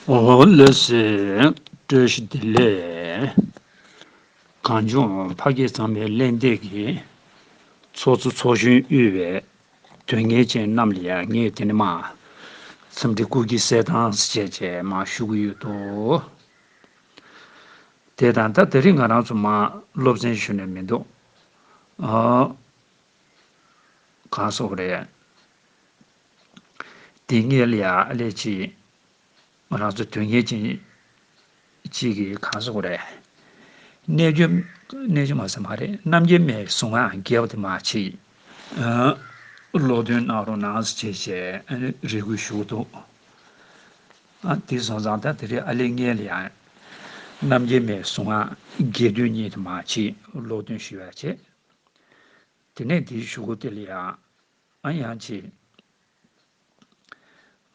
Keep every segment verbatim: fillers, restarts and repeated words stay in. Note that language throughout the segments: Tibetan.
འོ་ལགས་སེ། བཀྲ་ཤིས་བདེ་ལེགས། གངས་ལྗོངས་ཕ་སྐད་གཙང་མའི་གླེང་སྟེགས་ཀྱི་ཚོགས་གཙོ་ཚོགས་གཞོན་དབུས་པའི་དོན་གཉེར་ཅན་རྣམས་ལ་ཡང་ངས་དེ་ནས་མར་འཚམས་འདྲི་སྐུ་སྒེར་གསལ་ཐང་བྱས་བྱས་མར་ཞུ་གི་ཡོད་དོ། དེ་དང་ད་དེ་རིང་ང་རང་ཚོ་མར་སློབ་ཚན་ཞུ་ནས་མི་འདུག་ཨ། གང་སོགས་རེད། དེ་ངས་ལ་ཡ་ཨ་ལས་ཅིག་ང་རང་ཚོ་དོན་གཉེར་ཅན་གཅིག་གིས་གང་སོགས་རེད། རྣལ་འབྱོར། རྣལ་འབྱོར་མ་ཟེར་མ་རེད། རྣམ་རྒྱལ་མའི་གཟུངས་སྔགས་རྒྱས་པ་དེ་མར་ཅིག་ཀློག་འདོན་གནང་རོགས་གནང་ཟེར་བྱས་བྱས་རེ་སྐུལ་ཞུ་གི་འདུག་ཨ། དེ་སོང་ཙང་ད་དེ་རིང་ཨ་ལས་ངས་ལ་ཡ་རྣམ་རྒྱལ་མའི་གཟུངས་སྔགས་རྒྱས་བསྡུས་གཉིས་དེ་མར་ཅིག་ཀློག་འདོན་ཞུ་ཡ་བྱས། དེ་ནས་དེའི་གཞུག་གུ་དེ་ལ་ཡང་ཨ་ཡང་ཅིག་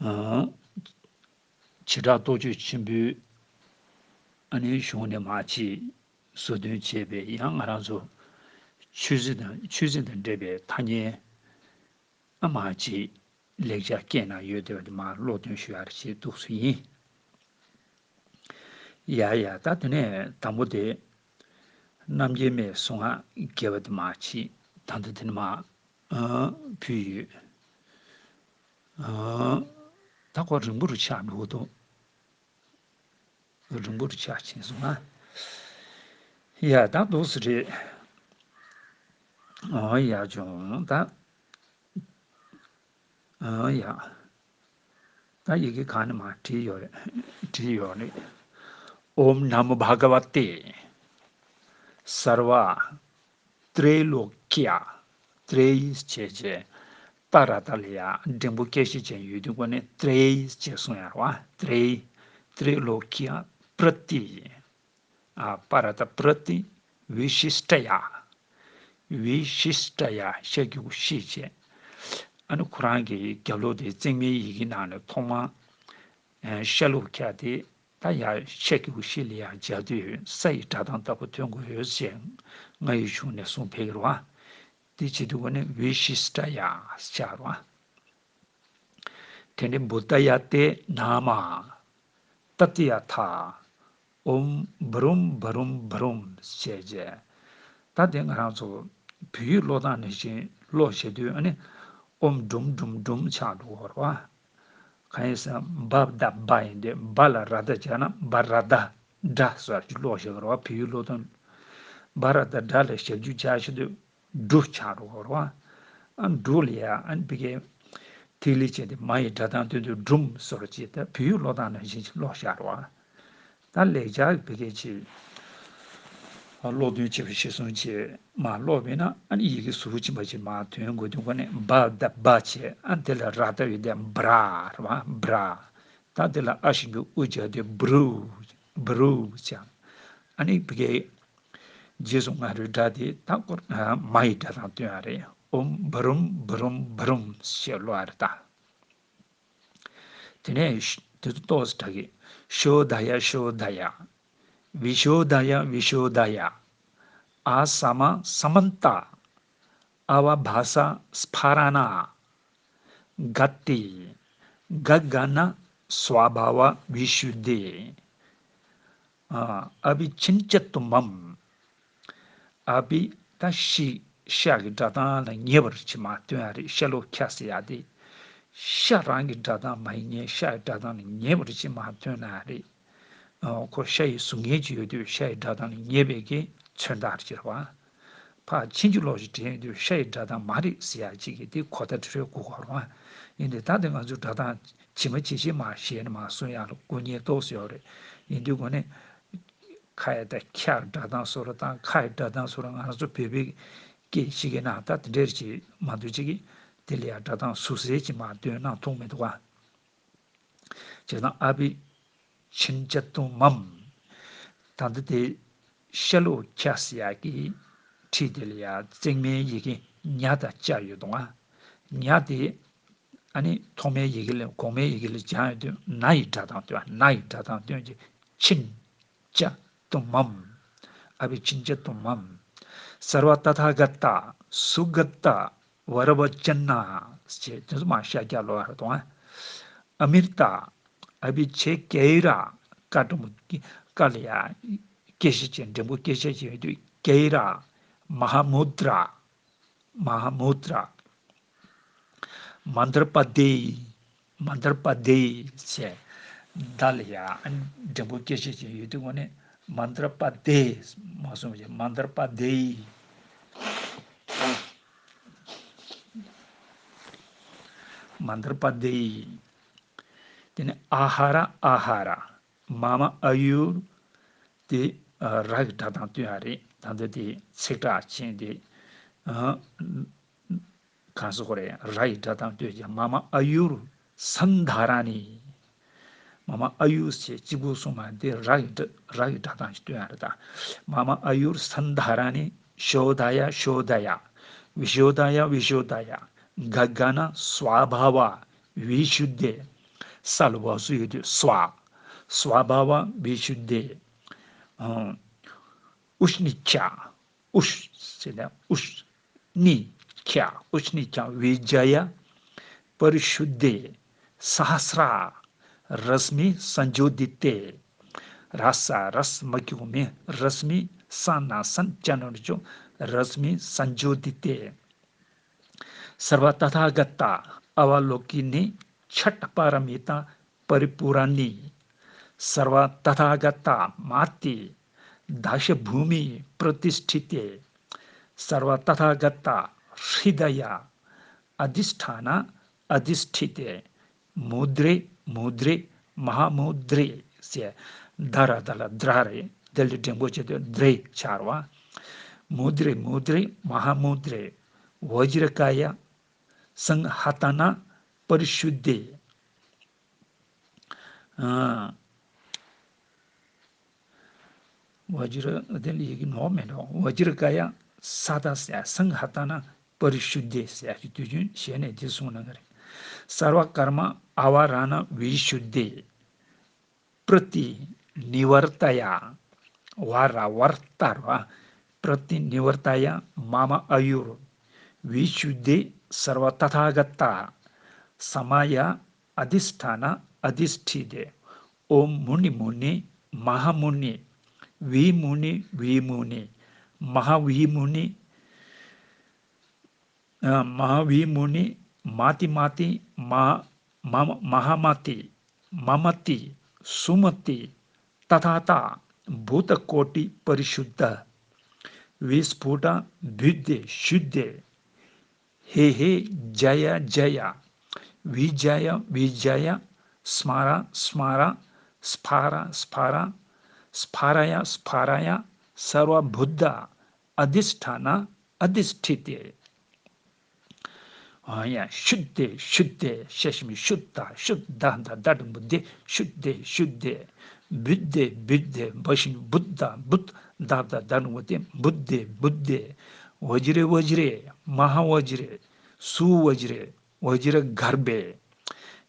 ཨང་། བྱེ་བྲག་རྟོགས་བརྗོད་ཆེན་པོའི་ཨ་ནི་གཞུང་ནས་མར་ཅིག་ཟུར་འདོན་བྱས་པའི་ཡང་ང་རང་ཚོ་ཆོས་སྲིད་དང་ཆོས་སྲིད་དང་འབྲེལ་བའི་ཐ་སྙད་ཨ་མར་ཅིག་ལེགས་སྦྱར་སྐད་ནང་ཡོད་བསྡད་པ་དེ་མར་ཀློག་འདོན་ཞུ་ཡག་བྱེད་འདུག་སུ་ཡིན། ཡ་ཡ། ད་དེ་ནས་དང་པོ་དེ། རྣམ་རྒྱལ་མའི་གཟུངས་སྔགས་རྒྱས་པ་དེ་མར་ཅིག་ད་ལྟ་དེ་ནས་མར་ཨ་ཕུལ་ཡོད། ཨ། ད་ཁོ་རིང་པོ་རུ་ཆགས་འགྲོ་གི་འདུག་རིང་པོ་རུ་ཆགས་ཕྱིན་སོང་ཨ། ཡ་ད་འདུག་སེ་རེད། ཨོ་ཡ་བྱུང་ད། ཨ་ཡ། ད་ཡི་གེ་གང་ནས་མར་བྲིས་ཡོད་རེད། བྲིས་ཡོད་རེད། ཨོཾ་ནམོ་བྷ་ག་བ་ཏེ། སརྦ་ཏྲེ་ལོ་ཀྱ། ཏྲེ་ཡིས་བྱས་བྱས། ཏ་ར་ཏ་ལ་ཡ་འགྲེང་བུ་སྐད་ཤེད་ཅན་ཡོད་དུས་ཀོ་ནས་ཏྲེ་ཡིས་བྱས་གསུང་ཡ་རེད་བ། ཏྲེ། ཏྲེ་ལོ་ཀྱ་པྲ་ཏི། ཨ། པ་ར་ཏ་པྲ་ཏི། བི་ཤིཥྚ་ཡ། བི་ཤིཥྚ་ཡ་ཤཱཀྱ་གུ་ཤི་བྱས། ཨ་ནི་ཁོ་རང་གི་རྒྱབ་ལོགས་དེ་བརྩེགས་མའི་ཡི་གེ་ནང་ནས་ཐོག་མར། ཨ། ཤ་ལུག་ཁྱ་དེ་ད་ཡ་ཤཱཀྱ་གུ་ཤི་ལ་ཡ་སྦྱར་དུས་ས་ཡི་སྒྲ་གདངས་ལྟ་བུ་ཐོན་དགོས་ཡོད་ཅེས་ང་ཡི་གཞུང་ནས་གསུངས་ཕེབས་ཀྱི་རེད་བ། དེ་བྱེད་དུས་ཀོ་ནས་བི་ཤིཥྚ་ཡ་ཟེར་བ། དེ་ནས་བུདྡྷཱ་ཡ་ཏེ་ན་མ། ཏ་ཏི་ཡ་ཐ། ཨོཾ་བྷྲཱུཾ་བྷྲཱུཾ་བྷྲཱུཾ་ཞེས་བྱས། ད་དེ་ང་རང་ཚོ་བོད་ཡིག་ཀློག་སྟངས་ནང་བཞིན་ཀློག་བྱེད་དུས་ཨ་ནི་ཨོཾ་བྷྲཱུཾ་བྷྲཱུཾ་བྷྲཱུཾ་ཆགས་འགྲོ་གི་རེད་བ། གང་ཡིན་ཟེར་ན་བ་བདག་བ་ཡིན་ཏེ་བ་ལ་ར་བཏགས་སྦྱར་ན་བ་ར་བཏགས་སྒྲ་ཟེར་གྱི་ཀློག་བྱེད་ཀྱི་རེད་བ། བོད་ཡིག་ཀློག་སྟངས་བ་ར་བཏགས་སྒྲ་ལ་ཞབས་ཀྱུ་སྦྱར་བྱེད་དུས་འབྲུ་ཆགས་འགྲོ་གི་རེད་བ། ཨ། འབྲུ་ལ་ཡ་ཨ་ནི་བི་གའི་ཐིག་ལེ་བྱས་ཏེ་མ་ཡི་སྒྲ་གདངས་སྟོན་དུས་འབྲུམ་སོར་བྱས་ཏེ་བོད་ཡིག་ཀློག་སྟངས་ནང་བཞིན་ཅིག་ཀློག་བཞག་རེད་བ། ད་ལེགས་སྦྱར་བི་གའི་ཆེད། ཨ། ཀློག་འདོན་བྱེད་པ་གཞིར་བཟུང་བྱས་མར་ཀློག་པས་ན་ཨ་ནི་ཡི་གེ་ཟུར་ཕྱིན་པ་ཅིག་མར་ཐོན་དགོས་དུས་ཀོ་ནས་བ་བཏགས་བྷ་བྱས། ཨ། དེ་ལ་ར་བཏགས་ཡོད་དེ་བྷྲ་རེད་བ། བྷྲ། ད་དེ་ལ་ཨ་ཞབས་ཀྱུ་ཨུ་སྦྱར་དུས་བྷྲུ། བྷྲུ་བྱས། ཨ་ནི་བི་གའི་རྗེས་སུ་ང་རོའི་སྒྲ་དེ་ད་ཀོ་མ་ཡི་སྒྲ་གདངས་སྟོན་ཡ་རེད། ཨོཾ་བྷྲཱུཾ་བྷྲཱུཾ་བྷྲཱུཾ་ཞེས་ཀློག་ཡ་རེད་ད། དེ་ནས་དེ་ཚོ་ཏོག་ཙམ་གྲགས་ཀྱི། ཤོ་དྷ་ཡ་ཤོ་དྷ་ཡ། བི་ཤོ་དྷ་ཡ་བི་ཤོ་དྷ་ཡ། ཨ་ས་མ་ས་མན་ཏ། ཨ་བ་བྷ་ས་སྤ་ར་ན། ག་ཏེ། ག་ག་ན་སྭ་བྷཱ་བ་བི་ཤུདྡྷེ། ཨ། ཨ་བི་ཆིན་ཅ་ཏུ་མཾ། ཨ་བི་ད་ཤི་ཤ་གི་སྒྲ་གདངས་ལ་ཉེ་བར་ཅིག་མར་སྟོན་ཡ་རེད། ཤ་ལོ་ཁྱ་ཟེར་ཡ་དེ། ཤ་རང་གི་སྒྲ་གདངས་མ་ཡིན་ངེས་ཤ་ཡི་སྒྲ་གདངས་ལ་ཉེ་བར་ཅིག་མར་སྟོན་ན་ཡ་རེད། ཨ། ཁོ་ཤ་ཡི་གཟུགས་བརྙན་ཅིག་ཡོད་དུས་ཤ་ཡི་སྒྲ་གདངས་ལ་ཉེ་བའི་གི་མཚོན་རྟགས་ཅིག་རེད་བ། ཕར་ཕྱིན་ཅི་ལོག་ཅིག་དྲན་ཡོང་དུས་ཤ་ཡི་སྒྲ་གདངས་མ་རེད་ཟེར་ཡ་ཅིག་གི་དེ་གོ་བརྡ་འཕྲོད་དགོས་ཀྱི་རེད་བ། ཡིན་དུས་ད་དེ་ང་ཚོས་སྒྲ་གདངས་ཇི་མ་ཇི་བཞིན་མར་ཞལ་ནས་མར་གསུང་ཡག་ལ་དཀའ་ངལ་ཏོག་ཙམ་ཡོད་རེད། ཡིན་དུས་ཀོ་ནས་ཁ་ཡ་དང་ཁྱ་སྒྲ་གདངས་བཟོ་འདྲ་དང་ཁ་ཡི་སྒྲ་གདངས་བཟོ་འདྲ་ང་རང་ཚོ་བོད་པའི་སྐད་ཤེས་ཀྱི་ནང་ད་དེ་འདྲ་ཅིག་མ་གཏོགས་ཅིག་གིས་དེ་ལ་ཡ་སྒྲ་གདངས་ཟུར་ཟའི་ཅིག་མར་སྟོན་གནང་ཐུབ་མི་འདུག་ག། བྱས་ཙང་ཨ་བི་ཆིན་ཅ་ཏུ་མཾ། ད་ལྟ་དེ་ཤ་ལོ་ཁྱ་ཟེར་ཡག་གི་ཁྲིད་དེ་ལ་ཡ་བརྩེགས་མའི་ཡི་གེ་ཉ་དང་ཅ་ཡོད་དོ། ཉ་དེ་ཨ་ནི་ཐོག་མའི་ཡི་གེ་ལས་གོང་མའི་ཡི་གེ་ལ་སྦྱར་ཡོང་དུས་ན་ཡི་སྒྲ་གདངས་སྟོན། ན་ཡི་སྒྲ་གདངས་སྟོན་གྱི་ཆིན་ཅ་ཏུ་མཾ། ཨ་བི་ཆིན་ཅ་ཏུ་མཾ། སརྦ་ཏ་ཐཱ་ག་ཏ་སུ་ག་ཏ་བ་ར་བ་ཅ་ན་ཞེས་དེ་ཚོ་མར་ཤ་རྒྱག་ལོ་བ་རེད་དོ། ཨ་མྲྀ་ཏ། ཨ་བྷི་ཆེ་ཀེ་ར། ཀ་འགྲེང་བུ་ཀ་ལ་ཡ། སྐད་ཤེད་ཅན། འགྲེང་བུ་སྐད་ཤེད་ཅན་ཡོད་དུས་ཀེ་ར། མ་ཧཱ་མུ་དྲ། མ་ཧཱ་མུ་དྲ། མནྡ་པ་དེ། མནྡ་པ་དེ་ཟེར། ད་ལ་ཡ་འགྲེང་བུ་སྐད་ཤེད་ཅན་ཡོད་དུས་ངོ་ནས་མནྡ་པ་དེ་མ་གསུངས་པ་བྱས། མནྡ་པ་དེ། མནྡ་པ་དེ། དེ་ནས་ཨ་ཧ་ར། ཨ་ཧ་ར། མ་མ་ཨ་ཡུར། དེ་ཨ་ར་གི་སྒྲ་དང་བསྟུན་ཡ་རེད། ད་ལྟ་དེ་ཚིག་གྲགས་ཅན་དེ། ཨ་གང་ཟེར་དགོས་རེད། ར་ཡི་སྒྲ་དང་བསྟུན་ཀྱང་། མ་མ་ཨ་ཡུར་སན་དྷ་ར་ནི། མ་མ་ཨ་ཡུར་ཟེར་གཅིག་པུ་གསུངས་མ་དེ་ར་ཡི་སྒྲ། ར་ཡི་སྒྲ་དང་བསྟུན་ཡ་རེད་ད། མ་མ་ཨ་ཡུར་སན་དྷ་ར་ནི། ཤོ་དྷ་ཡ། ཤོ་དྷ་ཡ། བི་ཤོ་དྷ་ཡ། བི་ཤོ་དྷ་ཡ། ག་ག་ན་སྭ་བྷ་ཝ་བི་ཤུད་དེ། ས་ལ་བ་སུ་ཡོད་དུས་སྭ། སྭ་བྷ་ཝ་བི་ཤུད་དེ། ཨ་ཨུ་ཤ་ནི་ཁྱ། ཨུ་ཤ་ཟེར་ནས་ཨུ་ཤ་ནི་ཁྱ། ཨུ་ཤ་ནི་ཁྱ་བི་ཛ་ཡ་པ་རི་ཤུད་དེ། སཱ་ཧ་སྲ་རསྨི་སཾ་ཇོ་དི་ཏེ། ར་ས་ར་ས་མ་གི་གུ་མེ། རསྨི་ས་ན་སན་ཅ་ན་རོ་ཅོ། རསྨི་སཾ་ཇོ་དི་ཏེ། སརྦ་ཏ་ཐཱ་ག་ཏ་ཨ་བ་ལོ་ཀི་ནི། ཆ་ཏ་པ་ར་མི་ཏ་པ་རི་པུ་ར་ནི། སརྦ་ཏ་ཐཱ་ག་ཏ་མ་ཏི་དཱ་ཤ་བྷུ་མི་པྲ་ཏི་ཥྚི་ཏེ། སརྦ་ཏ་ཐཱ་ག་ཏ་ཧྲི་ད་ཡ་ཨ་དྷི་ཥྚ་ཨ་དྷི་ཥྚི་ཏེ། མུ་དྲེ་མུ་དྲེ་མ་ཧཱ་མུ་དྲེ་ཟེར། ད་ར་ད་ལ་དྲ་རེད། དེ་ལ་འགྲེང་བུ་བྱེད་དུས་དྲེ་ཆགས་རེད་བ། མུ་དྲེ་མུ་དྲེ་མ་ཧཱ་མུ་དྲེ། བཛྲ་ཀ་ཡ་སིང་ཧ་ཏ་ན་པ་རི་ཤུད་དེ། ཨ། བཛྲ། དེ་ལ་ཡི་གེ་ནོར་མེད་འགྲོ། བཛྲ་ཀ་ཡ་ས་ད་ཟེར། སིང་ཧ་ཏ་ན་པ་རི་ཤུད་དེ་ཟེར་ཡ་ཅིག་དུས་རྒྱུན་ཞལ་ནས་འདི་གསུངས་གནང་གི་རེད། སརྦ་ཀརྨ་ཨ་བ་ར་ཎ་བི་ཤུད་དེ། པྲ་ཏི་ནི་བར་ཏ་ཡ། བ་ར་བར་ཏ་ར་བ། པྲ་ཏི་ནི་བར་ཏ་ཡ་མ་མ་ཨ་ཡུར་བི་ཤུད་དེ་སརྦ་ཏ་ཐཱ་ག་ཏ་ས་མ་ཡ་ཨ་དྷི་ཥྚ་ཨ་དྷི་ཥྚི་ཏེ། ཨོཾ་མུ་ནི་མུ་ནི་མ་ཧཱ་མུ་ནི། བི་མུ་ནི་བི་མུ་ནི་མ་ཧཱ་བི་མུ་ནི། ཨ། མ་ཧཱ་བི་མུ་ནི། མ་ཏི་མ་ཏི་མ། མ། མ་ཧཱ་མ་ཏི། མ་མ་ཏི། སུ་མ་ཏི། ཏ་ཐཱ་ཏ། བྷུ་ཏ་ཀོ་ཊི་པ་རི་ཤུད་དྷ། བི་སི་ཕུ་ཊ་བུད་དེ་ཤུད་དེ། ཧེ་ཧེ་ཛ་ཡ་ཛ་ཡ། བི་ཛ་ཡ་བི་ཛ་ཡ། སྨ་ར་སྨ་ར། སྤ་ར་སྤ་ར། སྤ་ར་ཡ་སྤ་ར་ཡ། སརྦ་བུད་དྷ་ཨ་དྷི་ཥྚ་ཨ་དྷི་ཥྚི་ཏེ། ཨ་ཡ། ཤུད་དེ་ཤུད་དེ། ཤ་ཞབས་ཀྱུ་ཤུ་ད། ཤུད། ད་ད་འགྲེང་བུ་དེ། ཤུད་དེ་ཤུད་དེ། བུད་དེ་བུད་དེ། བ་ཞབས་ཀྱུ་བུད་ད། བུད། ད་ད་འགྲེང་བུ་དེ། བུད་དེ་བུད་དེ། བཛྲེ་བཛྲེ། མ་ཧཱ་བཛྲེ། སུ་བཛྲེ། བཛྲ་གརྦྷེ།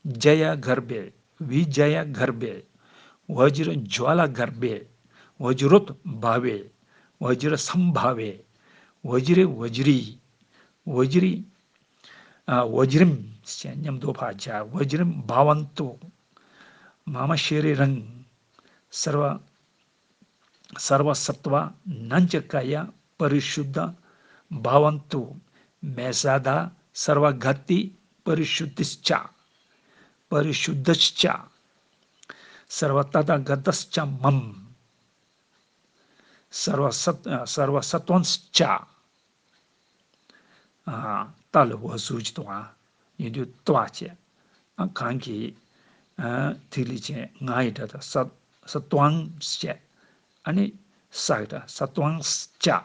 ཛ་ཡ་གརྦྷེ། བི་ཛ་ཡ་གརྦྷེ། བཛྲ་ཇྭ་ལ་གརྦྷེ། བཛྲོད་བྷ་ཝེ། བཛྲ་སམ་བྷ་ཝེ། བཛྲེ་བཛྲི། བཛྲི། ཨ། བཛྲིཾ་ཞེས་མཉམ་དུ་ཕར་སྦྱར། བཛྲིཾ་བྷ་ཝན་ཏུ། མ་མ་ཤེ་རི་རང་། སརྦ། སརྦ་སཏྭ་ནཉྩ་ཀཱ་ཡ་པ་རི་ཤུད་དྷ་བྷ་ཝན་ཏུ། མེ་ཟ་དྷ་སརྦ་ག་ཏི་པ་རི་ཤུད་དྷི་སྩ། པ་རི་ཤུད་དྷ་སྩ། སརྦ་ཏ་ཐཱ་ག་ཏ་སྩ་མཾ། སརྦ་སཏ། སརྦ་སཏྭ་སྩ། ཨ། ཏ་ལ་བ་ཟུར་གཅིག་གཏོང་ཨ། ཡིན་དུས་ཏ་བ་བྱས། ཨ། གང་གི། ཨ། ཐིག་ལེ་ཅན་ང་ཡི་སྒྲ་དང་ས། སཏྭ་བྱས། ཨ་ནི་ས་ཡི་སྒྲ་སཏྭ་སྩ།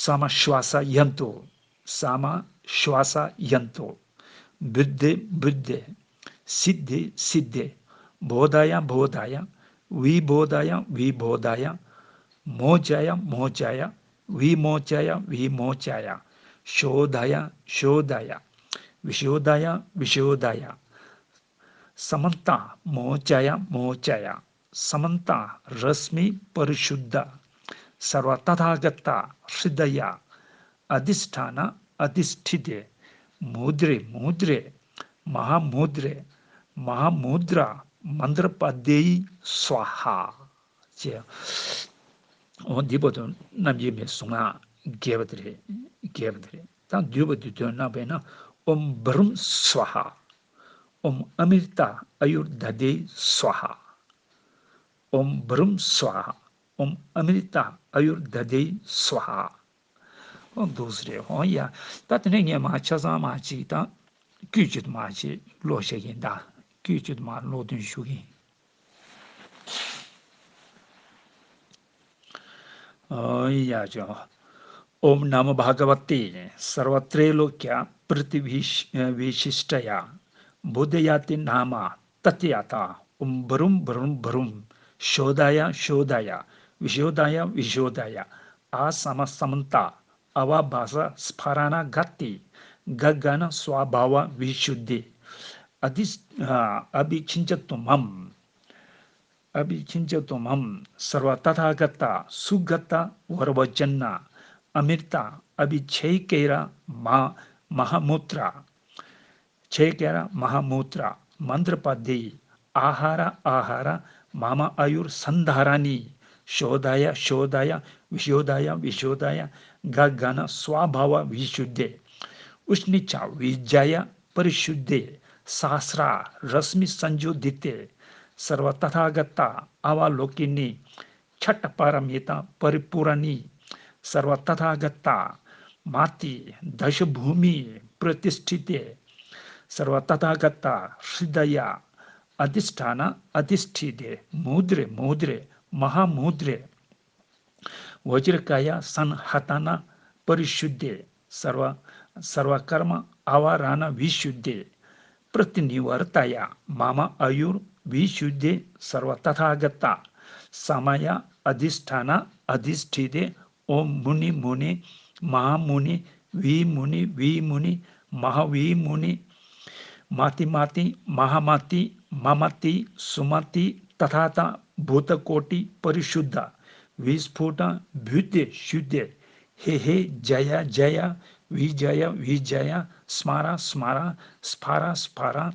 ས་མ་ཤ་ཝ་ས་ཡན་ཏུ། ས་མ་ཤ་ཝ་ས་ཡན་ཏུ། བུད་དེ་བུད་དེ། སིད་དེ་སིད་དེ། བོ་དྷ་ཡ་བོ་དྷ་ཡ། བི་བོ་དྷ་ཡ་བི་བོ་དྷ་ཡ། མོ་ཙ་ཡ་མོ་ཙ་ཡ། བི་མོ་ཙ་ཡ་བི་མོ་ཙ་ཡ། ཤོ་དྷ་ཡ་ཤོ་དྷ་ཡ། བི་ཤོ་དྷ་ཡ་བི་ཤོ་དྷ་ཡ། སྨནྟ་མོ་ཙ་ཡ་མོ་ཙ་ཡ། སྨནྟ་རསྨི་པ་རི་ཤུད་དྷ། སརྦ་ཏ་ཐཱ་ག་ཏ་ཧྲྀ་ད་ཡ། ཨ་དྷི་ཥྚ་ཨ་དྷི་ཥྚི་ཏེ། མུ་དྲེ་མུ་དྲེ་མ་ཧཱ་མུ་དྲེ། མ་ཧཱ་མུ་དྲ་མནྟྲ་པ་དྷེ་ཡེ་སྭཱ་ཧཱ། ཅེས། འོ་འདི་བར་དུ་རྣམ་དབྱེ་མའི་གཟུངས་སྔགས་རྒྱས་པ་དེ་རེད། རྒྱས་པ་དེ་རེད། ད་བསྡུས་པ་བསྡུས་དོན་གནང་བས་ན། ཨོཾ་བྷྲཱུཾ་སྭཱ་ཧཱ། ཨོཾ་ཨ་མྲྀ་ཏ་ཨ་ཡུར་དྷ་དྷེ་སྭཱ་ཧཱ། ཨོཾ་བྷྲཱུཾ་སྭཱ་ཧཱ། ཨོཾ་ཨ་མྲྀ་ཏ་ཨ་ཡུར་དྷ་དྷེ་སྭཱ་ཧཱ། འོ་འདུག་སེ་རེད། འོ་ཡ། ད་དེ་ནས་ངས་མར་ཆ་ཚང་མར་ཅིག་དང་། བསྐྱོད་བཅུག་མར་ཅིག་ཀློག་བཤད་ཀྱིན་གདའ། བསྐྱོད་བཅུག་མར་ཀློག་འདོན་ཞུ་གིན། ཨོ་ཡ་ཅོ། ཨོཾ་ནམོ་བྷ་ག་བ་ཏེ། སརྦ་ཏྲེ་ལོ་ཀྱ་པྲི་ཏི་བི་ཤི་བི་ཤི་ཥྚ་ཡ། བུདྡྷ་ཡ་ཏེ་ནཱ་མ་ཏ་ཏྱ་ཐཱ། ཨོཾ་བྷྲཱུཾ་བྷྲཱུཾ་བྷྲཱུཾ། ཤོ་དྷ་ཡ་ཤོ་དྷ་ཡ། བི་ཤོ་དྷ་ཡ་བི་ཤོ་དྷ་ཡ། ཨ་ས་མ་ས་མནྟ། ཨ་བ་བྷ་ས་སྥ་ར་ཎ་ག་ཏི། ག་ག་ན་སྭ་བྷཱ་བ་བི་ཤུདྡྷེ། ཨ་དྷི་ཨ་ཨ་བྷི་ཥིཉྩ་ཏུ་མཾ། ཨ་བྷི་ཥིཉྩ་ཏུ་མཾ། སརྦ་ཏ་ཐཱ་ག་ཏ་སུ་ག་ཏ་བར་བ་ཅན་ན་ཨ་མྲྀ་ཏ་ཨ་བྷི་ཥེ་ཀེ་ར་མ་མ་ཧཱ་མུ་དྲ། ཥེ་ཀེ་ར་མ་ཧཱ་མུ་དྲ་མནྟྲ་པ་དྷེ་ཡེ། ཨ་ཧ་ར་ཨ་ཧ་ར་མ་མ་ཨ་ཡུར་སན་དྷ་ར་ཎི། ཤོ་དྷ་ཡ་ཤོ་དྷ་ཡ། བི་ཤོ་དྷ་ཡ་བི་ཤོ་དྷ་ཡ། ག་ག་ན་སྭ་བྷཱ་བ་བི་ཤུདྡྷེ། ཨུཥྚ་ཙ་བི་ཛ་ཡ་པ་རི་ཤུདྡྷེ། ས་ཧྲ་རསྨི་སཾ་ཇོ་དྷི་ཏེ། སརྦ་ཏ་ཐཱ་ག་ཏ་ཨ་བ་ལོ་ཀི་ནི། ཥཊ་པ་ར་མི་ཏ་པ་རི་པུ་ར་ཎི། སརྦ་ཏ་ཐཱ་ག་ཏ་མཱ་ཏི་དཱ་ཤ་བྷུ་མི་པྲ་ཏི་ཥྚི་ཏེ། སརྦ་ཏ་ཐཱ་ག་ཏ་ཧྲྀ་དྷ་ཡ་ཨ་དྷི་ཥྚ་ན་ཨ་དྷི་ཥྚི་ཏེ། མུ་དྲེ་མུ་དྲེ་མ་ཧཱ་མུ་དྲེ། བཛྲ་ཀ་ཡ་སན་ཧ་ཏ་ན་པ་རི་ཤུདྡྷེ། སརྦ་སརྦ་ཀརྨ་ཨ་བ་ར་ཎ་བི་ཤུདྡྷེ། པྲ་ཏི་ནི་ཝར་ཏ་ཡ་མ་མ་ཨ་ཡུར་བི་ཤུདྡྷེ། སརྦ་ཏ་ཐཱ་ག་ཏ་ས་མ་ཡ་ཨ་དྷི་ཥྚ་ན་ཨ་དྷི་ཥྚི་ཏེ། ཨོཾ་མུ་ནི་མུ་ནི་མ་ཧཱ་མུ་ནི་བི་མུ་ནི་བི་མུ་ནི་མ་ཧཱ་བི་མུ་ནི། མ་ཏི་མ་ཏི་མ་ཧཱ་མ་ཏི་མ་མ་ཏི་སུ་མ་ཏི་ཏ་ཐཱ་ཏ་བྷུ་ཏ་ཀོ་ཏི་པ་རི་ཤུདྡྷ་བི་སི་ཕུ་ཊ་བུདྡྷེ་ཤུདྡྷེ། ཧེ་ཧེ་ཛ་ཡ་ཛ་ཡ་བི་ཛ་ཡ་བི་ཛ་ཡ། སྨ་ར་སྨ་ར་སྥ་ར་སྥ་ར།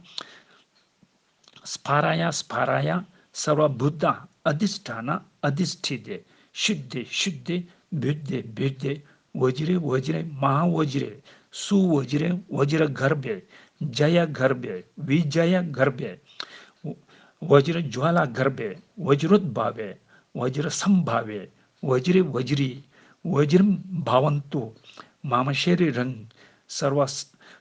སྥ་ར་ཡ་སྥ་ར་ཡ། སརྦ་བུདྡྷ་ཨ་དྷི་ཥྚ་ན་ཨ་དྷི་ཥྚི་ཏེ། ཤུདྡྷེ་ཤུདྡྷེ་བུདྡྷེ་བུདྡྷེ། བཛྲེ་བཛྲེ་མ་ཧཱ་བཛྲེ། སུ་བཛྲེ་བཛྲ་གརྦྷེ་ཛ་ཡ་གརྦྷེ་བི་ཛ་ཡ་གརྦྷེ། བཛྲ་ཛྭ་ལ་གརྦྷེ་བཛྲོདྦྷ་བྷེ་བཛྲ་སཾ་བྷ་བྷེ། བཛྲེ་བཛྲི། བཛྲཾ་བྷ་ཝནྟུ། མ་མ་ཤ་རི་རཾ། སརྦ་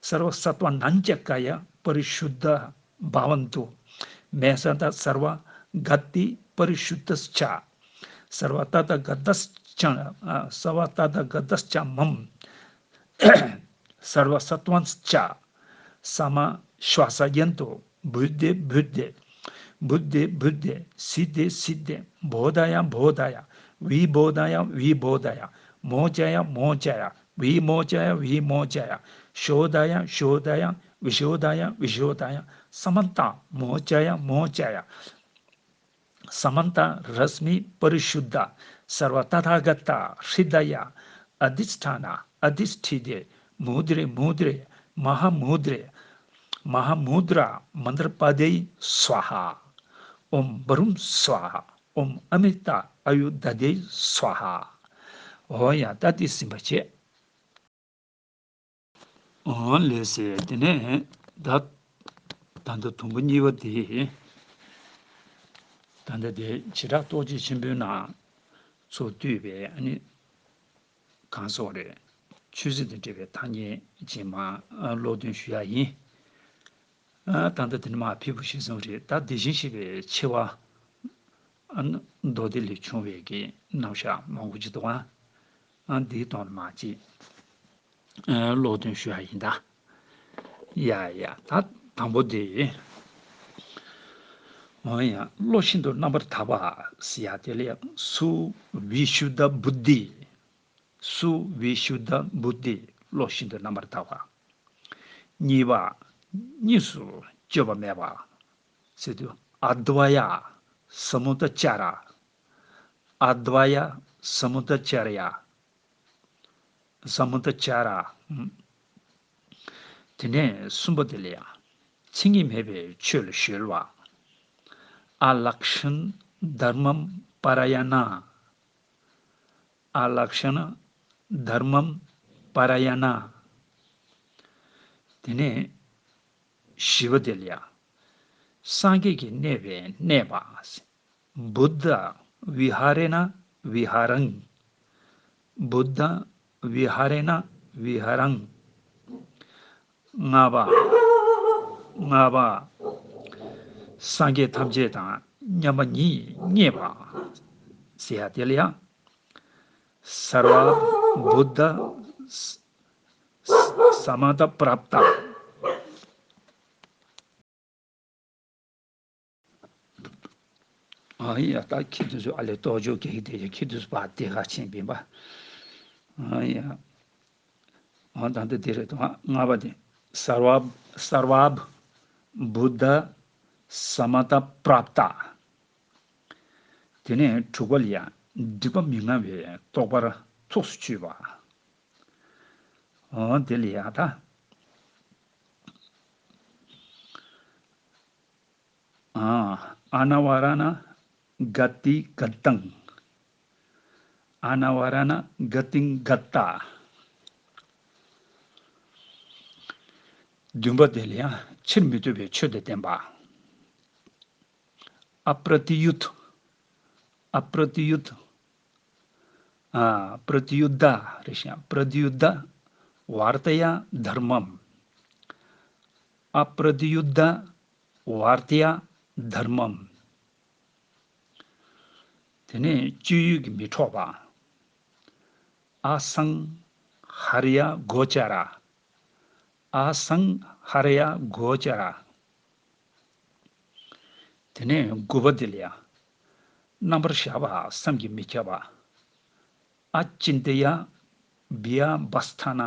སརྦ་སཏྭ་ནཱཉྩ་ཀཱ་ཡ་པ་རི་ཤུདྡྷ་བྷ་ཝནྟུ། མེ་ས་ཏ་སརྦ་ག་ཏི་པ་རི་ཤུདྡྷ་སྩ། སརྦ་ཏ་ཐཱ་ག་ཏ་སྩ་ཨ་སརྦ་ཏ་ཐཱ་ག་ཏ་སྩ་མཾ། སརྦ་སཏྭ་སྩ། ས་མ་ཤྭ་ས་ཡནྟུ། བུདྡྷེ་བུདྡྷེ། བུདྡྷེ་བུདྡྷེ། སིདྡྷེ་སིདྡྷེ། བོ་དྷ་ཡ་བོ་དྷ་ཡ། བི་བོ་དྷ་ཡ་བི་བོ་དྷ་ཡ། མོ་ཙ་ཡ་མོ་ཙ་ཡ། བི་མོ་ཙ་ཡ་བི་མོ་ཙ་ཡ། ཤོ་དྷ་ཡ་ཤོ་དྷ་ཡ། བི་ཤོ་དྷ་ཡ་བི་ཤོ་དྷ་ཡ། ས་མནྟ་མོ་ཙ་ཡ་མོ་ཙ་ཡ། ས་མནྟ་རསྨི་པ་རི་ཤུདྡྷ། སརྦ་ཏ་ཐཱ་ག་ཏ་ཧྲྀ་དྷ་ཡ་ཨ་དྷི་ཥྚ་ན་ཨ་དྷི་ཥྚི་ཏེ། མུ་དྲེ་མུ་དྲེ་མ་ཧཱ་མུ་དྲེ། མ་ཧཱ་མུ་དྲ་མནྟྲ་པ་དྷེ་ཡེ་སྭཱ་ཧཱ། ཨོཾ་བྷྲཱུཾ་སྭཱ་ཧཱ། ཨོཾ་ཨ་མྲྀ་ཏ་ཨ་ཡུར་དྷ་དྷེ་ཡེ་སྭཱ་ཧཱ། འོ་ཡ། ད་འདི་ཟིན་པ་བྱས། འོ་ལགས་སེ། དེ་ནས་ད་ད་ལྟ་དུམ་བུ་གཉིས་པ་དེ། ད་ལྟ་དེ་བྱེ་བྲག་རྟོགས་བརྗོད་ཆེན་པོའི་ནང་ཚུར་བཏུས་པའི་ཨ་ནི་གང་ཟེར་རེད། ཆོས་སྲིད་དང་འབྲེལ་བའི་ཐ་སྙད་རྗེས་མ་ཀློག་འདོན་ཞུ་ཡ་ཡིན། ཨ་ད་ལྟ་དེ་ནི་མ་ཕུལ་བ་ཞིག་གསུངས་རེད། ད་དེ་བཞིན་གཤེགས་པའི་ཆེ་བ། ཨ་ནི་མདོ་སྡེ་ལས་བྱུང་བའི་གི་རྣམ་གཞག་མང་པོ་ཅིག་འདུག་ཨ། ཨ་འདིའི་ཐོག་ནས་མ་ཅིག་ཨ་ཀློག་འདོན་ཞུ་ཡ་ཡིན་ད། ཡ་ཡ། ད་དང་པོ་དེ། འོ་ཡ། བློ་ཤིན་ཏུ་རྣམ་པར་དག་པ་ཟེར་ཡ་དེ་ལས་སུ་བི་ཤུདྡྷ་བུདྡྷི། སུ་བི་ཤུདྡྷ་བུདྡྷི། བློ་ཤིན་ཏུ་རྣམ་པར་དག་པ། གཉིས་པ། གཉིས་སུ་སྤྱོད་པ་མེད་པ། ཟེར་དུས་ཨ་དྷ་ཝ་ཡ་ས་མུ་ཏ་ཙཱ་ར། ཨ་དྷ་ཝ་ཡ་ས་མུ་ཏ་ཙཱ་ར་ཡ། ས་མུ་ཏ་ཙཱ་ར། དེ་ནས་གསུམ་པ་དེ་ལ་ཡ། མཚན་ཉིད་མེད་པའི་ཆོས་ལ་གཞོལ་བ། ཨ་ལཀྵཎ་དྷརྨ་པཱ་ར་ཡ་ཎ། ཨ་ལཀྵཎ་དྷརྨ་པཱ་ར་ཡ་ཎ། དེ་ནས་བཞི་པ་དེ་ལ་ཡ། སངས་རྒྱས་ཀྱི་གནས་པའི་གནས་པ། བུདྡྷ་བི་ཧ་རེ་ན་བི་ཧ་རང་། བུདྡྷ་བི་ཧ་རེ་ན་བི་ཧ་རང་། ལྔ་པ། ལྔ་པ། སངས་རྒྱས་ཐམས་ཅད་དང་མཉམ་པ་ཉིད་བརྙེས་པ་ཟེར་ཡ་དེ་ལ་ཡང་། སརྦ་བུདྡྷ་ས་ས་མ་ཏ་པྲབྟ། ཨ་ཡ། ད་ཁྱེད་དུ་སུ་ཨ་ལས་རྟོགས་བརྗོད་ཀྱི་དེ་ཡ་ཁྱེད་དུ་སུ་པ་དེ་ཁ་ཆེན་པིན་པ། ཨ་ཡ། ཨ་ད་འདི་དེ་རེད་དོ། ལྔ་པ་དེ། སརྦ་སརྦ་བུདྡྷ་ས་མ་ཏ་པྲབྟ། དེ་ནས་དྲུག་པ་ལ་ཡ། སྒྲིབ་པ་མི་མངའ་བའི་རྟོགས་པར་ཐུགས་སུ་ཆུད་པ། ཨོ་དེ་ལ་ཡ་ད། ཨ་ཨ་ན་བ་ར་ན་ག་ཏི་ག་ཏང་། ཨ་ན་བ་ར་ན་ག་ཏིང་ག་ཏ། བདུན་པ་དེ་ལ་ཡང་ཕྱིར་མི་ལྡོག་པའི་ཆོས་དང་ལྡན་པ། ཨ་པྲ་ཏི་ཡུད། ཨ་པྲ་ཏི་ཡུད། ཨ་པྲ་ཏི་ཡུད་དྷ་རེད་ཤག་པྲ་ཏི་ཡུད་དྷ་བར་ཏ་ཡ་དྷརྨམ། ཨ་པྲ་ཏི་ཡུད་དྷ་བར་ཏ་ཡ་དྷརྨམ། དེ་ནས་སྤྱོད་ཡུལ་གྱི་མི་འཕྲོག་པ། ཨ་སང་ཧ་ར་ཡ་གོ་ཅ་ར། ཨ་སང་ཧ་ར་ཡ་གོ་ཅ་ར། དེ་ནས་དགུ་པ་དེ་ལ་ཡ། རྣམ་པར་གཞག་པ་བསམ་གྱིས་མི་ཁྱབ་པ། ཨ་ཅིན་ཏ་ཡ་བི་ཡ་བ་སི་ཐ་ན།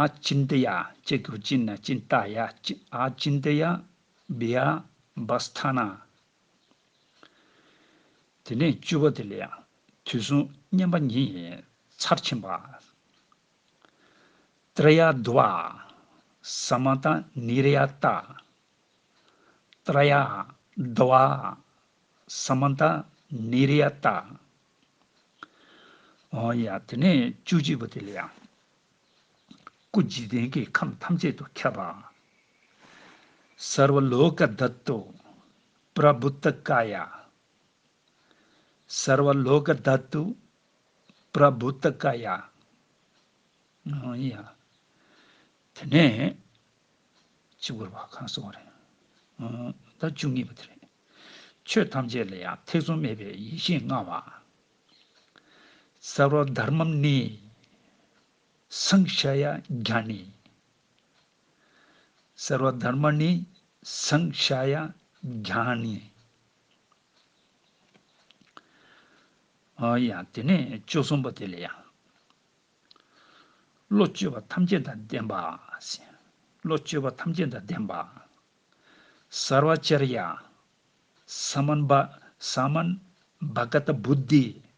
ཨ་ཅིན་ཏ་ཡ། ཅེ་གུ་ཅིན་ན་ཅིན་ཏ་ཡ། ཅི་ཨ་ཅིན་ཏ་ཡ་བི་ཡ་བ་སི་ཐ་ན། དེ་ནས་བཅུ་པ་དེ་ལ་ཡང་དུས་གསུམ་མཉམ་པ་ཉིད་ཚར་ཕྱིན་པ། ཏྲ་ཡ་དྷྭ་བ་ས་མ་ཏ་ནི་ར་ཡ་ཏ། ཏྲ་ཡ་དྷྭ་བ་ས་མ་ཏ་ནི་ར་ཡ་ཏ། ཨོ་ཡ། དེ་ནས་བཅུ་གཅིག་པ་དེ་ལ་ཡང་། སྐུ་འཇིག་རྟེན་གྱི་ཁམས་ཐམས་ཅད་དུ་ཁྱབ་པ། སརྦ་ལོ་ཀ་དྷཱ་ཏུ་པྲ་བུད་ཏ་ཀཱ་ཡ། སརྦ་ལོ་ཀ་དྷཱ་ཏུ་པྲ་བུད་ཏ་ཀཱ་ཡ། ཨོ་ཡ། དེ་ནས་གཅིག་པུར་བ་གང་སོང་རེད། ཨོ་ད་བཅུ་གཉིས་པ་དེ་རེད། ཆོས་ཐམས་ཅད་ལ་ཡང་ཐེ་ཚོམ་མེད་པའི་ཡེ་ཤེས་མངའ་བ། སརྦ་དྷར་མ་ནི་སངས་ཤ་ཡ་ཛྙཱ་ནི། སརྦ་དྷར་མ་ནི་སངས་ཤ་ཡ་ཛྙཱ་ནི། ཨ་ཡ། དེ་ནས་བཅུ་གསུམ་པ་དེ་ལ་ཡང་། བློ་བཅོས་པ་ཐམས་ཅད་དང་ལྡན་པ། བློ་བཅོས་པ་ཐམས་ཅད་དང་ལྡན་པ། སརྦ་ཙརྱ་ས་མན་བ་ས་མན་བ་ཀ་ཏ་བུད་དྷི།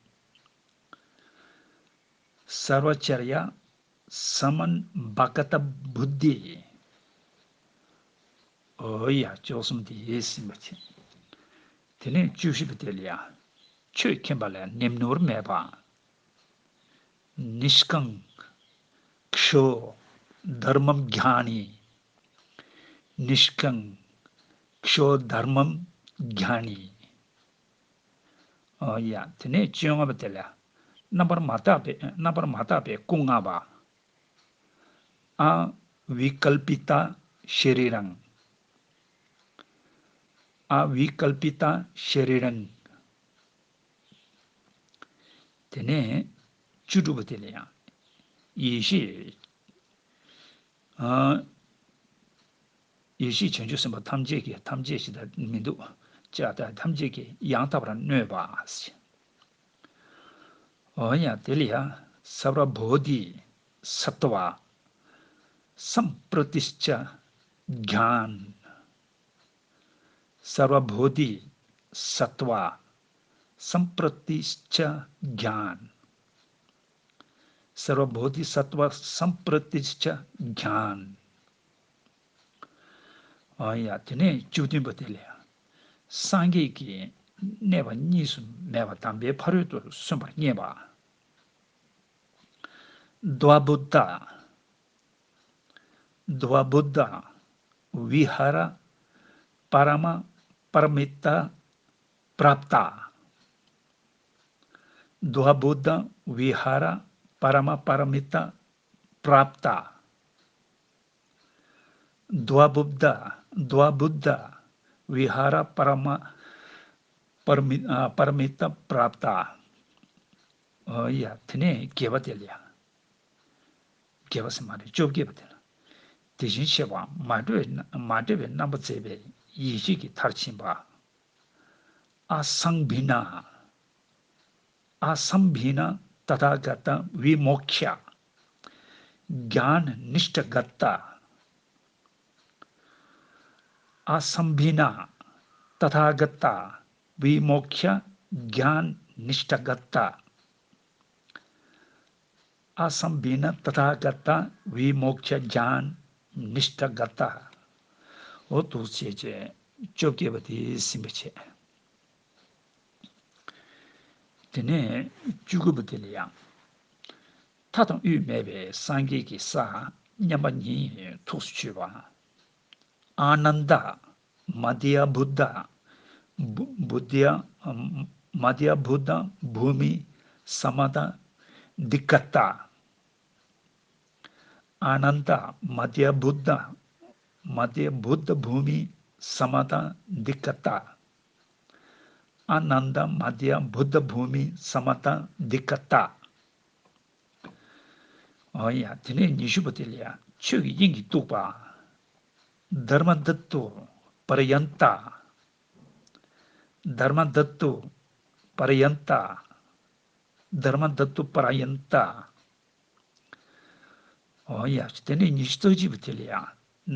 སརྦ་ཙརྱ་ས་མན་བ་ཀ་ཏ་བུད་དྷི། ཨོ་ཡ། བཅུ་གསུམ་དེ་ཡིས་ཟིན་པ་བྱས། དེ་ནས་བཅུ་བཞི་པ་དེ་ལ་ཡང་། ཆོས་མཁྱེན་པ་ལ་ནེམ་ནུར་མེད་པ། ནིཤྐང་ཁྱོ་དྷརྨ་ཛྙཱ་ནི། ནིཤྐང་ཁྱོ་དྷརྨ་ཛྙཱ་ནི། ཨོ་ཡ། དེ་ནས་བཅོ་ལྔ་པ་དེ་ལ་རྣམ་པར་མ་བརྟགས་པའི་རྣམ་པར་མ་བརྟགས་པའི་སྐུ་མངའ་བ། ཨ་བི་ཀལ་པི་ཏ་ཤ་རི་རང་། ཨ་བི་ཀལ་པི་ཏ་ཤ་རི་རང་། དེ་ནས་བཅུ་དྲུག་པ་དེ་ལ་ཡང་། ཡེ་ཤེས། ཨ། ཡེ་ཤེས་བྱང་ཆུབ་སེམས་དཔའ་ཐམས་ཅད་ཀྱི་ཐམས་ཅད་ཞིག་ད་མི་འདུག་ཅེས་དང་ཐམས་ཅད་ཀྱིས་ཡང་དག་པར་གནོད་པ། འོ་ཡ། དེ་ལ་ཡ། སརྦ་བོ་དྷི་སཏྭ་སམ་པྲ་ཏིཥྛ་ཛྙཱ་ན། སརྦ་བོ་དྷི་སཏྭ་སམ་པྲ་ཏིཥྛ་ཛྙཱ་ན། སརྦ་བོ་དྷི་སཏྭ་སམ་པྲ་ཏིཥྛ་ཛྙཱ་ན། ཨ་ཡ། དེ་ནས་བཅུ་བདུན་པ་དེ་ལ་ཡང་། སངས་རྒྱས་ཀྱིས་གནས་པ་གཉིས་སུ་མེད་པ་དམ་པའི་ཕ་རོལ་ཏུ་སོན་པར་བསྙད་པ། द्वा बुद्धा, द्वा बुद्धा विहार परम परमित प्राप्ता। द्वा बुद्धा विहार परम परमित प्राप्ता। द्वा बुद्धा, द्वा बुद्धा विहार परम परमि- ཨ། परमित प्राप्ता། ཨོ་ཡ། དེ་ནས་བརྒྱད་པ་དེ་ལ་ཡང་། བརྒྱད་པ་ཟེར་མ་རེད། བཅོ་བརྒྱད་པ་དེ་ལ། དེ་བཞིན་གཤེགས་པ་མ་འདྲེས་པའི་མ་འདྲེས་པའི་རྣམ་པར་མཛད་པའི་ཡེ་ཤེས་ཀྱི་མཐར་ཕྱིན་པ། आसंभिन्ना, आसंभिन्ना तथागत विमोक्ष ज्ञान निष्ठगता। आसंभिन्ना तथागत विमोक्ष ज्ञान निष्ठगता। आसंभिन्ना तथागत विमोक्ष ज्ञान निष्ठगता། འོ་འདུག་བྱས་བྱས་བཅོ་བརྒྱད་པ་དེ་ཟིན་པ་བྱས། དེ་ནས་བཅུ་དགུ་པ་དེ་ལ་ཡང་། མཐའ་དང་དབུས་མེད་པའི་སངས་རྒྱས་ཀྱི་ས་མཉམ་པ་ཉིད་ཐུགས་སུ་ཆུད་པ། आनंद मध्य बुद्ध भू- बुद्ध मध्य बुद्ध भूमि समता दिक्कता। आनंद मध्य बुद्ध मध्य बुद्ध भूमि समता दिक्कता। आनंद मध्य बुद्ध भूमि समता दिक्कता། ཨོ་ཡ། དེ་ནས་ཉི་ཤུ་པ་དེ་ལ་ཡ། ཆོས་ཀྱི་དབྱིངས་ཀྱིས་གཏུགས་པ། धर्मधत्तु पर्यन्ता। धर्मधत्तु पर्यन्ता। धर्मधत्तु पर्यन्ता། ཨོ་ཡ། དེ་ནས་ཉི་ཤུ་རྩ་གཅིག་པ་དེ་ལ་ཡ།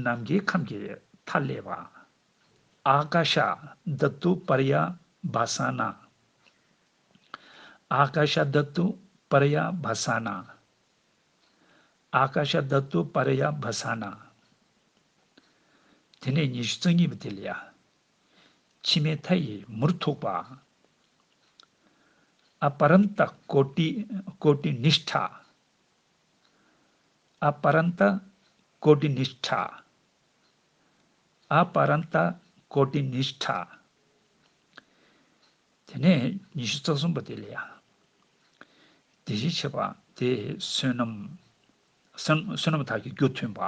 ནམ་མཁའི་ཁམས་ཀྱི་མཐའ་ཀླས་པ། आकाशधत्तु पर्यवसाना। आकाशधत्तु पर्यवसाना। आकाशधत्तु पर्यवसाना། དེ་ནས་ཉི་ཤུ་རྩ་གཉིས་པ་དེ་ལ་ཡ། འཆི་མེད་མཐའ་ཡས་མུར་ཐུག་པ། अपरन्त कोटि कोटि निष्ठा। अपरन्त कोटि निष्ठा। अपरन्त कोटि निष्ठा། དེ་ནས་ཉི་ཤུ་རྩ་གསུམ་པ་དེ་ལ་ཡ། དེ་བཞིན་གཤེགས་པ་དེ་བསོད་ནམས་བསོད་བསོད་ནམས་དག་གི་རྒྱུ་མཐུན་པ།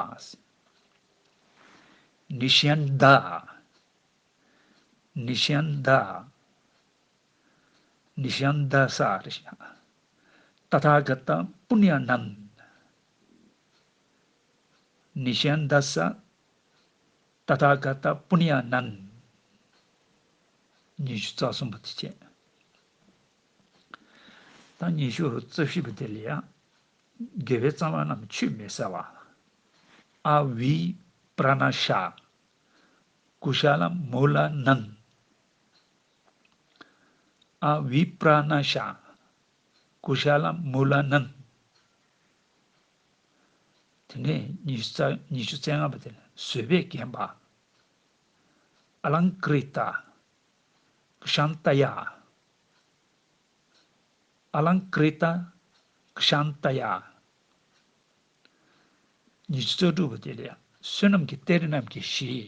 निष्यन्द निष्यन्द निष्यन्दस तथागत पुण्यानन्द। निष्यन्दस तथागत पुण्यानन्द། ཉི་ཤུ་རྩ་གསུམ་པ་དེ་བྱས། ད་ཉི་ཤུ་རྩ་བཞི་པ་དེ་ལ་ཡ། དགེ་བའི་རྩ་བ་རྣམས་ཆུད་མི་ཟ་བ། अविप्रणाशा कुशलमूलानन्द। अविप्रणाशा कुशलमूलानन्द། དེ་ནས་ཉི་ཤུ་རྩ- ཉི་ཤུ་རྩ་ལྔ་པ་དེ་ལ་བཟོད་པས་བརྒྱན་པ། अलङ्कृत क्षान्तया अलङ्कृत क्षान्तया། ཉི་ཤུ་རྩ་དྲུག་པ་དེ་ལ་ཡ། བསོད་ནམས་ཀྱི་གཏེར་རྣམས་ཀྱི་གཞི།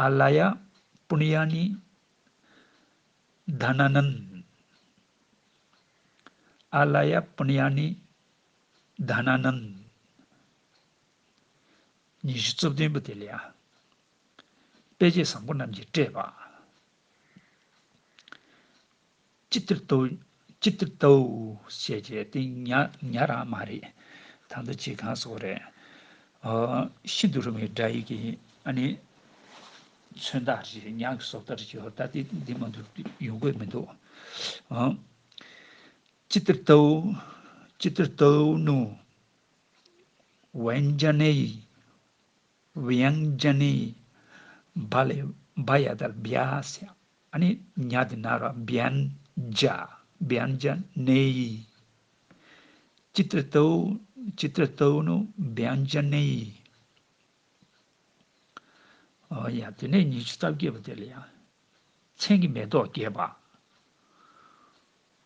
आलय पुण्यानि धनानन्द। आलय पुण्यानि धनानन्द། ཉི་ཤུ་རྩ་བདུན་པ་དེ་ལ་ཡ། དཔེ་བྱད་བཟང་པོ་རྣམས་ཀྱིས་སྤྲས་པ། चित्रितौ चित्रितौ ཞེས་བྱས་ཏེ་ཉ- ཉ་རང་མ་རེད། ད་ལྟ་ཅིག་གང་སོགས་རེད། ཨ། ཤིན་ཏུ་རིང་བའི་སྒྲ་ཡིག་གི་ཨ་ནི། མཚོན་རྟགས་རེད། ཉ་གི་བཟོ་ལྟ་རེད། ད་དེ་འདི་མ་གཏོགས་ཡོང་གི་མི་འདུག་ཨ། चित्रितौ चित्रितौ नु व्यञ्जनैः व्यञ्जनैः བ་ལས་བ་ཡ་དར་བྱ་ཟེར། ཨ་ནི་ཉ་དེ་ན་ར། व्यञ्ज- व्यञ्जनैः चित्रितौ चित्रितौ नु व्यञ्जनैः ཨོ་ཡ། དེ་ནས་ཉི་ཤུ་རྩ་བརྒྱད་པ་དེ་ལ་ཡང་། མཚན་གྱི་མེ་ཏོག་རྒྱས་པ།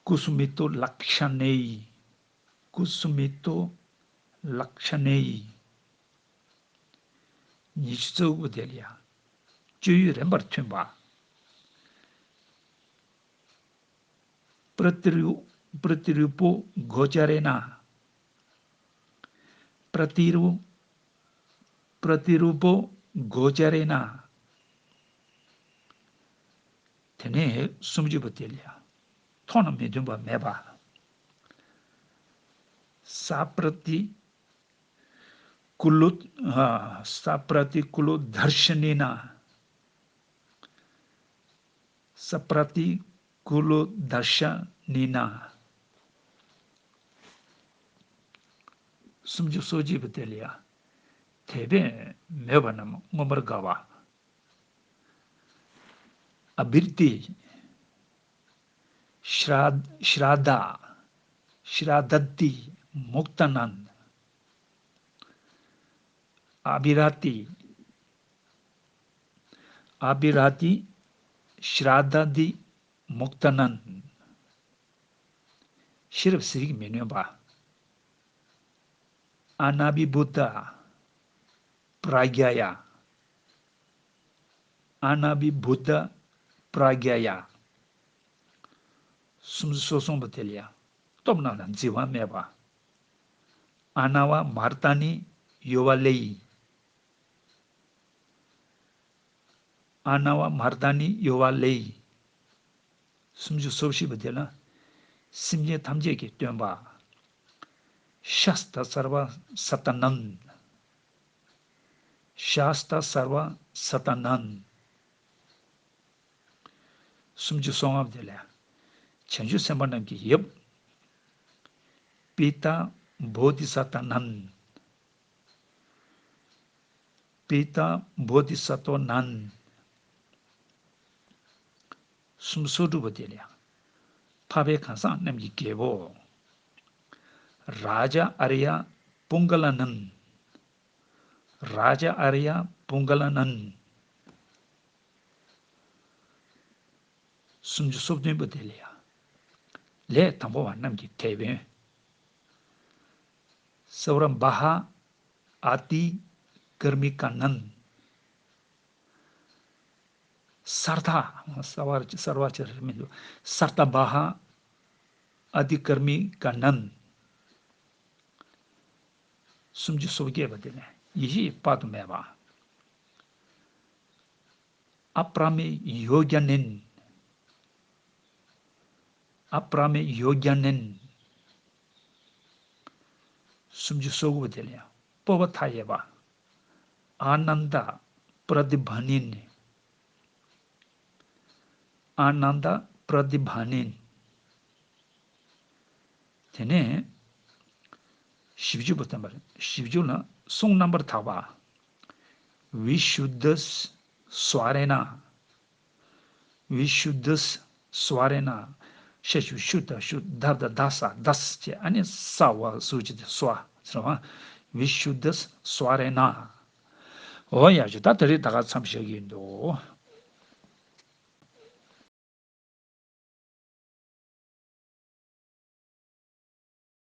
ཀུ་སུ་མི་ཏོ་ལཀྵ་ཎེ་ཡི། ཀུ་སུ་མི་ཏོ་ལཀྵ་ཎེ་ཡི། ཉི་ཤུ་རྩ་དགུ་པ་དེ་ལ་ཡང་། སྤྱོད་ཡུལ་རན་པར་མཐུན་པ། པྲ་ཏི་རུ། པྲ་ཏི་རུ་པོ་གོ་ཅ་རེ་ན། པྲ་ཏི་རུ། པྲ་ཏི་རུ་པོ་གོ་ཅ་རེ་ན། དེ་ནས་སུམ་ཅུ་པ་དེ་ལ་ཡང་། མཐོང་ན་མི་མཐུན་པ་མེད་པ། ས་པྲ་ཏི་ཀུ་ལོ། ཨ། ས་པྲ་ཏི་ཀུ་ལོ་དར་ཤ་ནི་ན། ས་པྲ་ཏི་ཀུ་ལོ་དར་ཤ་ནི་ན། སུམ་ཅུ་སོ་གཅིག་པ་དེ་ལ་ཡང་། དད་པས་མོས་པ་རྣམས་མངོན་པར་དགའ་བ། ཨ་བྷི་ར་ཏི། ཤྲ། ཤྲ་དྷ། ཤྲ་དྷ་ཏི་མུག་ཏ་ནན། ཨ་བྷི་ར་ཏི། ཨ་བྷི་ར་ཏི། ཤྲ་དྷ་ཏི་མུག་ཏ་ནན། ཤེས་རབ་ཟེར་གྱིས་མི་ནོན་པ། ཨ་ན་བྷི་བྷུ་ཏ་པྲ་ཛྙཱ་ཡ། ཨ་ན་བྷི་བྷུ་ཏ་པྲ་ཛྙཱ་ཡ། སུམ་ཅུ་སོ་གསུམ་པ་དེ་ལ་ཡང་། སྟོབས་རྣམས་ལ་བརྫི་བ་མེད་པ། ཨ་ན་བ་མར་ཏ་ནི་ཡོ་བ་ལེ་ཡི། ཨ་ན་བ་མར་ཏ་ནི་ཡོ་བ་ལེ་ཡི། སུམ་ཅུ་སོ་བཞི་པ་དེ་ལ། སེམས་ཅན་ཐམས་ཅད་ཀྱི་སྟོན་པ། ཤཱསྟ་སརྦ་སཏ་ནན། ཤཱསྟ་སརྦ་སཏ་ནན། སུམ་ཅུ་སོ་ལྔ་པ་དེ་ལ། བྱང་ཆུབ་སེམས་དཔའ་རྣམས་ཀྱི་ཡབ། པི་ཏཱ་བོ་དྷི་ས་ཏྭ་ནན། པི་ཏཱ་བོ་དྷི་ས་ཏྭ་ནན། སུམ་ཅུ་སོ་དྲུག་པ་དེ་ལ་ཡང་། འཕགས་པའི་གང་ཟག་རྣམས་ཀྱི་རྒྱལ་པོ། རཱ་ཛ་ཨཱརྱ་པུང་ག་ལ་ནན། རཱ་ཛ་ཨཱརྱ་པུང་ག་ལ་ནན། སུམ་ཅུ་སོ་བདུན་པ་དེ་ལ་ཡང་། ལས་དང་པོ་བ་རྣམས་ཀྱི་དེད་དཔོན། སརྦ་བྷ་ཧ་ཨ་ཏི་ཀརྨི་ཀ་ནན། སརྦ་ད། སརྦ་ཅི་སརྦ་ཅི་རེད་མི་འདུག་སརྦ་ད་བྷ་ཧ་ཨ་ཏི་ཀརྨི་ཀ་ནན། སུམ་ཅུ་སོ་བརྒྱད་པ་དེ་ནས་ཡེ་ཤེས་དཔག་ཏུ་མེད་པ། ཨ་པྲ་མེ་ཡོ་ཛྙཱ་ནན། ཨ་པྲ་མེ་ཡོ་ཛྙཱ་ནན། སུམ་ཅུ་སོ་དགུ་པ་དེ་ལ་ཡང་སྤོབས་པ་མཐའ་ཡས་པ། ཨཱ་ནནྡ་པྲ་དི་བྷ་ནན། ཨཱ་ནནྡ་པྲ་དི་བྷ་ནན། དེ་ནས་བཞི་བཅུ་པ་བསྟན་པ་རེད། བཞི་བཅུ་ལ་གསུང་རྣམ་པར་དག་པ། བི་ཤུདྡྷ་སྭ་ར་ཎ། བི་ཤུདྡྷ་སྭ་ར་ཎ། ཤ་ཞུ་ཤུ་ད་ཤུ་དྷ་ད་དྷ་ས་དྷ་ས་བྱས། ཨ་ནི་ས་བ་ཟུར་གཅིག་དེ་སྭ་ཟེར་བ། བི་ཤུདྡྷ་སྭ་ར་ཎ། འོ་ཡ་ཞུ། ད་དེ་རིང་ད་ག་མཚམས་བཞག་གི་ཡིན་འདུག